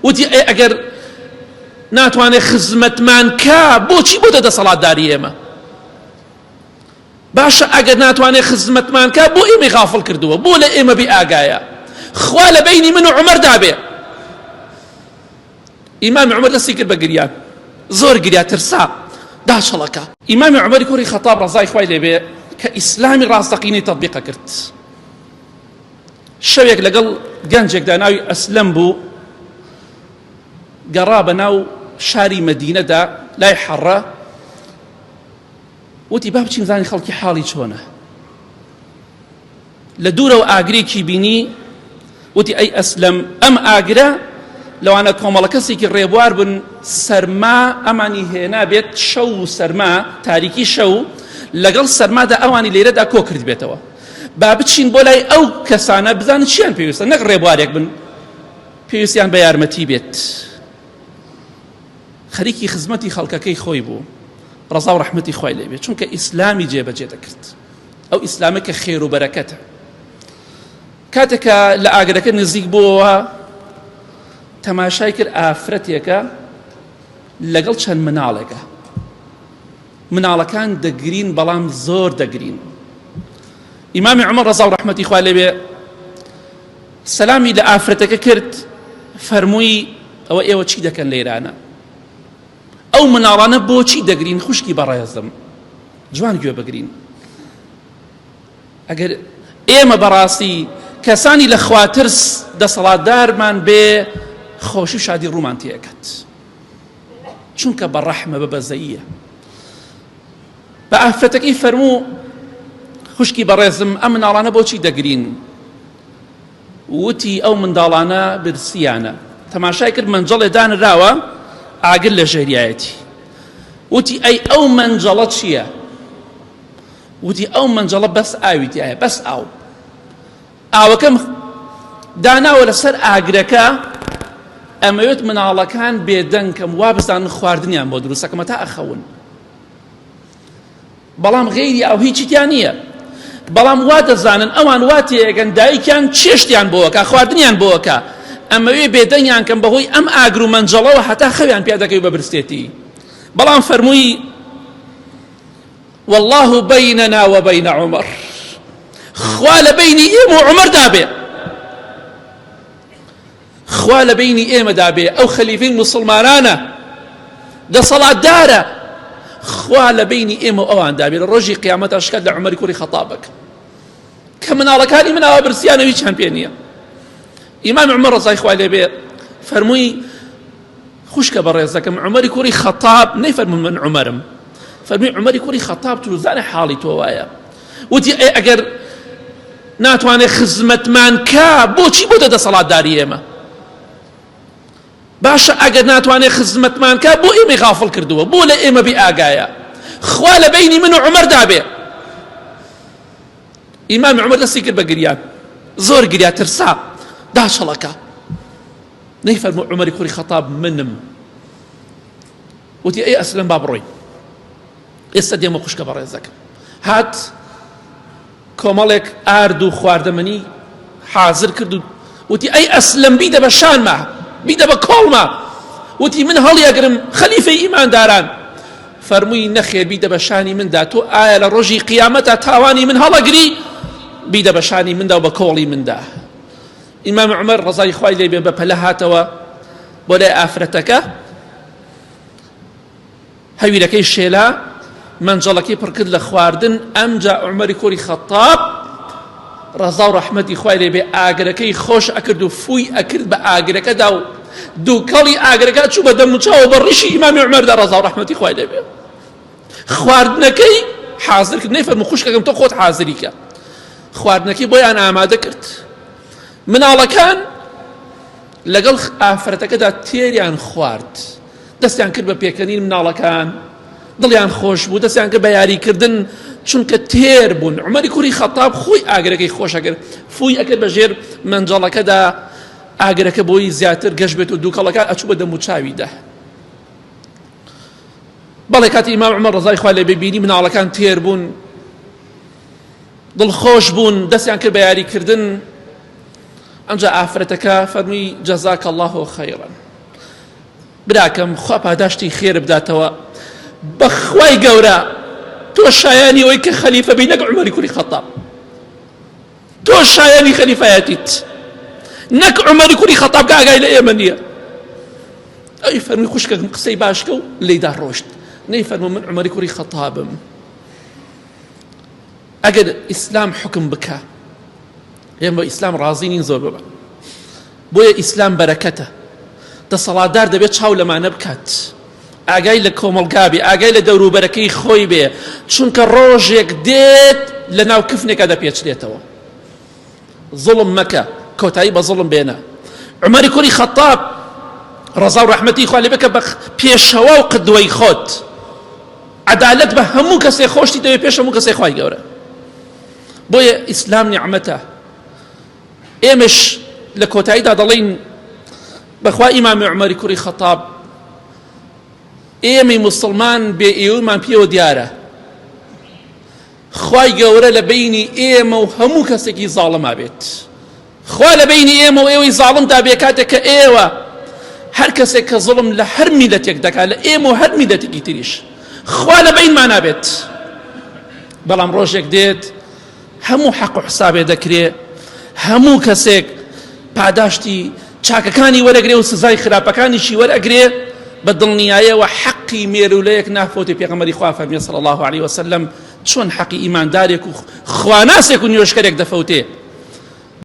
وتی ئەی ئەگەر ناتوانێت خزمەتمان کا بۆچی بۆتە دەسەڵاتداری ئێمە؟ باشە ئەگەر ناتوانێت خزمەتمان کا بۆ ئێمەی غافڵ کردووە؟ بۆ لە ئێمە بێ ئاگایە؟ خوا لە بەینی من و عومەردا بێ. ئیمامی عومەر دەستی کرد بە گریان، زۆر گریا، ترسا، داچڵەکا. ئیمامی عومەری کوڕی خەتاب ڕەزای خوای لێ بێ کە ئیسلامی ڕاستەقینەی تەتبیق کرد، شەوێک لەگەڵ گەنجێکدا ناوی ئەسلەم بوو، گەڕا بە ناو شاری مەدینەدا لای حەڕە، وتی با بچین بزانین خەڵکی حاڵی چۆنە. لە دوورەوە ئاگرێکی بینی، وتی ئەی ئەسلەم ئەم ئاگرە لەوانە کۆمەڵە کەسێکی ڕێبوار بن سەرما ئەمانی هێنا بێت، شەو و سەرما، تاریکی شەو لەگەڵ سەرمادا ئەوانی لێرەدا کۆ کردبێتەوە. با بچین بۆ لای ئەو کەسانە بزانین چیان پێویستە، نەک ڕێبوارێک بن پێویستیان بە یارمەتی بێت. خەریکی خزمەتی خەڵکەکەی خۆی بوو، ڕەزا و ڕەحمەتی خوای لێ بێت، چونکە ئیسلامی جێبەجێ دەکرد، ئەو ئیسلامە کە خێر و بەرەکەتە. کاتێک کە لە ئاگرەکە نزیک بووەوە تەماشای کرد ئافرەتێکە لەگەڵ چەند مناڵێکە، مناڵەکان دەگرین بەڵام زۆر دەگرین. ئیمامی عومەر ڕەزا و ڕەحمەتی خوا لێ بێ سەلامی لە ئافرەتەکە کرد، فەرمووی ئەوە ئێوە چی دەکەن لێرانە؟ ئەو مناڵانە بۆچی دەگرین؟ خوشکی بەڕێزم جوان گوێ بگرین. ئەگەر ئێمە بەڕاستی کەسانی لە خواترس دەسەڵاتدارمان بێ خۆشی و شادی ڕوومان تێکەت، چونکە بە ڕەحمە بە بەزەییە. بە ئافرەتەکەی فەرموو خوشکی بەڕێزم ئەم مناڵانە بۆچی دەگرین؟ وتی ئەو منداڵانە برسیانە. تەماشای کرد مەنجەڵێ دانراوە ئاگر لە ژێریایەتی. وتی ئەی ئەو مەنجەڵە چییە؟ وتی ئەو مەنجەڵە بەس ئاوی تایە، بەس ئاو. ئاوەکەم داناوە لەسەر ئاگرەکە، ئەمەوێت مناڵەکان بێدەنگ کەم وا بزانن خواردنیان بۆ دروستەکەمە تا ئەخەون. بەڵام غەیری ئاو هیچی تیا نییە. بەڵام وا دەزانن ئەوان وا تێئەگەن دایکیان چێشتیان بۆ ئەکا، خواردنیان بۆ ئەکا. ئەمەوێ بێدەنگیان کەم بەهۆی ئەم ئاگر و مەنجەڵەوە هەتا خەویان پیا دەکەوی بە برسێتی. بەڵام فەرمووی والله بیننا وبین عمر، خوا لە بینی ئێمە و عومەردا بێ. خوا لە بەینی ئێمەدا بێ، ئەو خەلیفەی موسڵمانانە، دەسەڵاتدارە، خوا لە بەینی ئێمە و ئەواندا بێ، لە ڕۆژی قیامەتا شکات لە عومەری کوڕی خەتاب بکە کە مناڵەکانی من ئاوا برسیانە و هیچیان پێ نییە. ئیمام عومەر ڕەزای خوای لێ بێ فەرمووی خوشکە بەڕێزەکەم عومەری کوڕی خەتاب نەیفەرموو من عومەرم، فەرمووی عومەری کوڕی خەتاب تروزانە حاڵی تۆ وایە. وتی ئەی ئەگەر ناتوانێت خزمەتمان کا بۆچی بۆتە دەسەڵاتداری ئێمە؟ باشە ئەگەر ناتوانێت خزمەتمان کا بۆ ئێمەی غافڵ کردووە؟ بۆ لە ئێمە بێ ئاگایە؟ خوا لە بەینی من و عومەردا بێ. ئیمامی عومەر دەستی کرد بە گریان، زۆر گریا، ترسا، داچڵەکە. نەیفەرموو عومەری کوڕی خەتاب منم. وتی ئەی ئەسلەم با بڕۆین. ئێستا دێمە خوشکە بەڕێزەکەم. هات کۆمەڵێک ئارد و خواردەمەنی حازر کرد و وتی ئەی ئەسلەم بیدە بە شانما، بیدە بە کۆڵما. وتی من هەڵیەگرم خەلیفەی ئیمانداران. فەرمووی نەخێر بیدە بە شانی مندا، تۆ ئایا لە ڕۆژی قیامەتا تاوانی من هەڵەگری؟ بیدە بە شانی مندا و بە کۆڵی مندا. ئیمام عومەر ڕەزای خوای لێ بێ بە پەلە هاتەوە بۆ لای ئافرەتەکە، هەویرەکەی شێلا، مەنجەڵەکەی پڕکرد لە خواردن، ئەمجا عومەری کوڕی خەتاب ڕەزا و ڕەحمەتی خوای لێ بێ ئاگرەکەی خۆش ئەکرد و فووی ئەکرد بە ئاگرەکەدا و دووکەڵی ئاگرەکە چوو بە دەم و چاو بە ڕیشی ئیمامی عومەردا ڕەزا و ڕەحمەتی خوای لێ بێ. خواردنەکەی حازر کرد، نەیفەرموو خوشکەکەم تۆ خۆت حازری کە. خواردنەکەی بۆیان ئامادە کرد. مناڵەکان لەگەڵ ئافرەتەکەدا تێریان خوارد. دەستیان کرد بە پێکەنین مناڵەکان دڵیان خۆش بوو، دەستیان کرد بە یاریکردن چونکە تێر بوون. عومەری کوڕی خەتاب خۆی ئاگرەکەی خۆش ئەکرد، فووی ئەکرد بە ژێر مەنجەڵەکەدا ئاگرەکە بۆی زیاتر گەش بێت و دووکەڵەکان ئەچوو بە دەم و چاویدا. بەڵێ کاتی ئیمام عومەر ڕەزای خوا لێ بێ بینی مناڵەکان تێر بوون، دڵخۆش بوون، دەستیان کرد بە یاریکردن. ئەمجا ئافرەتەکە فەرمووی جەزاک اللە خەیرا. براکەم خوا پاداشتی خێر بداتەوە بەخوای گەورە تۆ شایانی ئەوەی کە خەلیفە بی نەک عومەری کوڕی خەتاب تۆ شایانی خەلیفایەتیت نەک عومەری کوڕی خەتاب کە ئاگای لە ئێمە نییە. ئەوی فەرمی خوشکەکەم قسەی باشکە و لێیدا ڕۆشت. نەی فەرموو من عومەری کوڕی خەتابم. ئەگەر ئیسلام حکم بکە ئێمە بە ئیسلام ڕازی نین زۆر ببە بۆیە ئیسلام بەرەکەتە دەسەڵاتدار دەبێت چاو لەمانە بکات ئاگای لە کۆمەڵگا بێ ئاگای لە دەوروبەرەکەی خۆی بێ چونکە ڕۆژێک دێت لە ناو کفنێکا دەپێچرێتەوە زوڵم مەکە کۆتایی بە زوڵم بێنە عومەری کوڕی خەتاب ڕەزا و ڕەحمەتی خوا لێ بکە بە پێشەوا و قدوەی خۆت عەدالەت بە هەموو کەسێ خۆشتی دەوێ پێش هەموو کەسێ خوای گەورە بۆیە ئیسلام نیعمەتە ئێمەش لە کۆتاییدا دەڵێین بەخوا ئیمامی عومەری کوڕی خەتاب ئێمەی موسڵمان بێ ئێوەمان پێوە دیارە خوای گەورە لە بەینی ئێمە و هەموو کەسێکی زاڵما بێت خوا لە بەینی ئێمە و ئێوەی زاڵمدا بێ کاتێک کە ئێوە هەر کەسێک کە زوڵم لە هەر میلەتێک دەکات لە ئێمە و هەر میلەتێکی تریش خوا لە بەینمانا بێت بەڵام ڕۆژێک دێت هەموو حەق و حسابێ دەکرێ هەموو کەسێک پاداشتی چاکەکانی وەرەگرێ و سزای خراپەکانیشی وەرەگرێ بە دڵنیایەوە حەقی مێرولەیەک نافۆتی پێغەمبەری خوا فەرمی صلی الله علیه وسلم چۆن حەقی ئیماندارێک و خواناسێک و نوێژکەرێک دەفەوتێ.